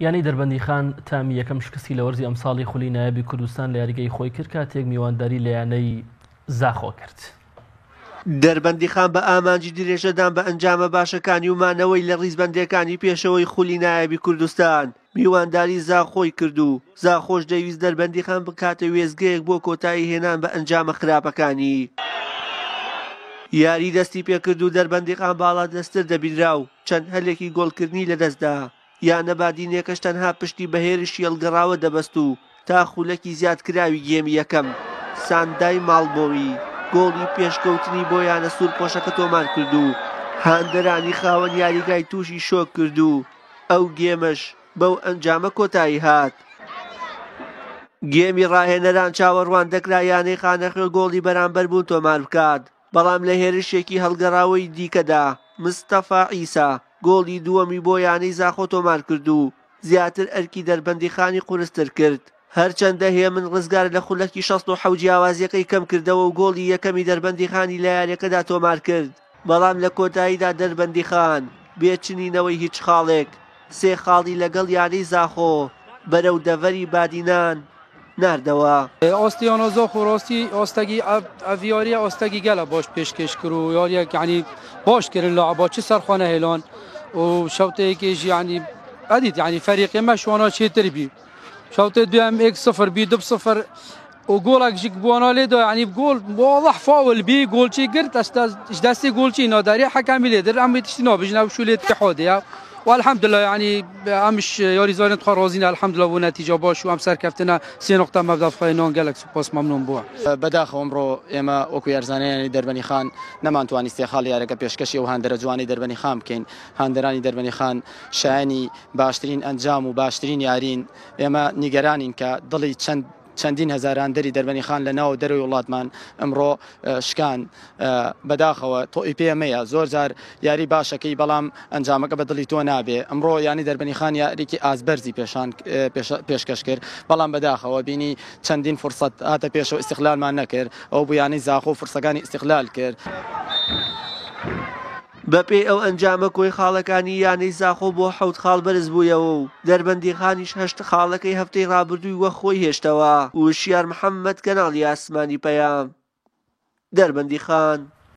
یانەی دەربەندیخان تامی یەکەم شکستی لە وەرزی ئەمساڵی خولی نایابی کوردستان لە یاریگەی خۆی کرد کاتێک میوانداری لە یانەی زاخۆ کرد. دەربەندیخان بە ئامانجی درێژەدان بە ئەنجامە باشەکانی و مانەوەی لە ڕیزبەندییەکانی پێشەوەی خولی نایابی کوردستان میوانداری زاخۆی کرد و زاخۆش دەیویست دەربەندیخان بکاتە وێستگەیەک بۆ کۆتایی هێنان بە ئەنجامە خراپەکانی. یاری دەستی پێکرد و دەربەندیخان باڵادەستتر دەبینرا و چەند هەلێکی گۆڵکردنی لەدەستدا. یانە بادینیەکەش تەنها پشتی بە هێرشی هەڵگەڕاوە دەبەست و تا خولەکی زیادکراوی گێمی یەکەم، ساندای ماڵبۆوی گۆڵی پێشکەوتنی بۆ یانە سوورپۆشەکە تۆمارکرد و هاندەرانی خاوەن یاریگای تووشی شۆک کرد و ئەو گێمەش بەو ئەنجامە کۆتایی هات. گێمی راهێنەران چاوەڕوان دەکرا یانەی خانەخوێ گۆڵی بەرامبەربوون تۆماربکات، بەڵام لە هێرشێکی هەڵگەڕاوەی دیکەدا مستەفا عیسا گۆڵی دووەمی بۆ یانەی زاخۆ تۆمارکرد و زیاتر ئەرکی دەربەندیخانی قورستر کرد. هەرچەندە هێمن ڕزگار لە خولەکی 67 جیاوازییەکەی کەمکردەوە و گۆڵی یەکەمی دەربەندیخانی لە یارییەکەدا تۆمارکرد، بەڵام لە کۆتاییدا دەربەندیخان بێ چنینەوەی هیچ خاڵێک سێ خاڵی لەگەڵ یانەی زاخۆ بەرەو دەڤەری بادینان ناردەوە. ئاستی یانە زاخۆ راستی ئاستەگی ئەڤ یاریە ئاستەگی گەلە باش پێشکێش کرد و یاریەک یعنی باش کردن لاعبا چ سەرخوانە هێلان و شەوتەیەکێش یعنی ئەدیت یعنی فەریقێ مە شوانا چێتر بی شەوتێ دوێم ئێک سفر بی دب سفر و گۆڵێک ژیک بوانا لێ دا یعنی گۆڵ واضح فاول بی گۆڵچی گرت ئەش دەستی گۆڵچی ناداری حەکەمی لێ در ئەم تشتی نابژنە و شو لێ اتحادیە والحمد لله یعنی ئەمش یاریزانت خوا ڕازینە الحمد لله بۆ نەتیجە باش و ئەم سەرکەفتنە سێ نقطە مەبدا خۆی نان گەلک سوپاس مەمنون بووە. بەداخەوە ئەمڕۆ ئێمە وەکو یارزانیانی دەربەنی خان نەمانتوانی سێ خاڵی یارەکە پێشکەشی ئەو هاندەرە جوانەی دەربەنی خان بکەین. هاندەرانی دەربەنی خان شایەنی باشترین ئەنجام و باشترین یارین. ئێمە نیگەرانین کە دڵی چەند چەندین هەزار هاندەری دەربەنی خان لە ناو دەرەوەی وڵاتمان ئەمڕۆ شکان. بەداخەوە تۆی پێمەیە زۆر جار یاری باشەکەی بەڵام ئەنجامەکە بە دڵی تۆ نابێ. ئەمڕۆ یانی دەربەنی خان یاریکی ئازبەرزی پێشان پێشکەش کرد بەڵام بەداخەوە بینی چەندین فرسەت هاتە پێشەوە ئیستیغلالمان نەکرد ئەو بوو یانەی زاخۆ فرسەکانی ئیستیغلال کرد. بەپێی ئەو ئەنجامە کۆی خاڵەکانی یانەی زاخۆ بۆ حەوت خاڵ بەرزبوویەوە و دەربەندیخانیش هەشت خاڵەکەی هەفتەی رابردووی وەک خۆی هێشتەوە. وشیار محەممەد، کەناڵی ئاسمانی پەیام، دەربەندیخان.